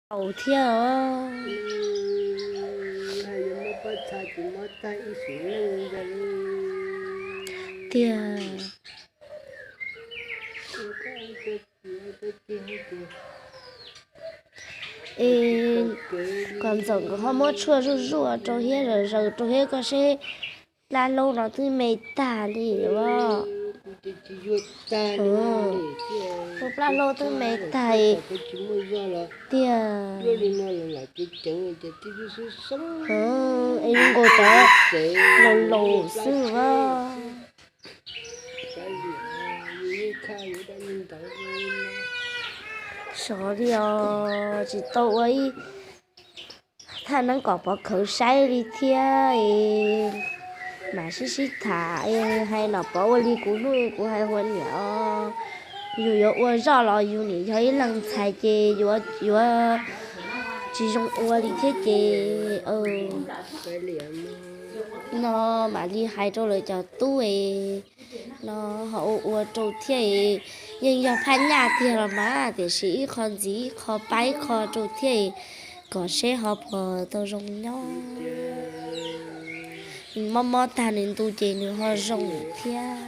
Tau thiab os. Tiag. Es kom Ntxawm nkawd ho muab tshuaj zuj zus rau thiab, zaws zaws rau thiab koj seb, plab hlaub no twb me tag li os. Tus plab hlaub twb me tag tiag. Es zoo nkaus cov laus laus xwb os. Sov li os, tsis tau ua ib thaj neeb kom pov khawv saib li thiab es, mam sib sib tham es hais nom pov ua li kuv hnub kuv hais hua niam os. Yus yuav ua zoj los yus nim yog ib leeg ntxhais ces yuav, yuav tsis zoo ua li thiab ces no mam li hais rau lawv cov tub es no ho ua ua rau thiab es, yeej yog phaj nyaj tiag los mas tiam sis ib qho ntxiv ib qho pab ib qho rau thiab es, kom seb ho puas tau zoo nyob. Mob mob tag nws ntu ces nws ho zoo thiab.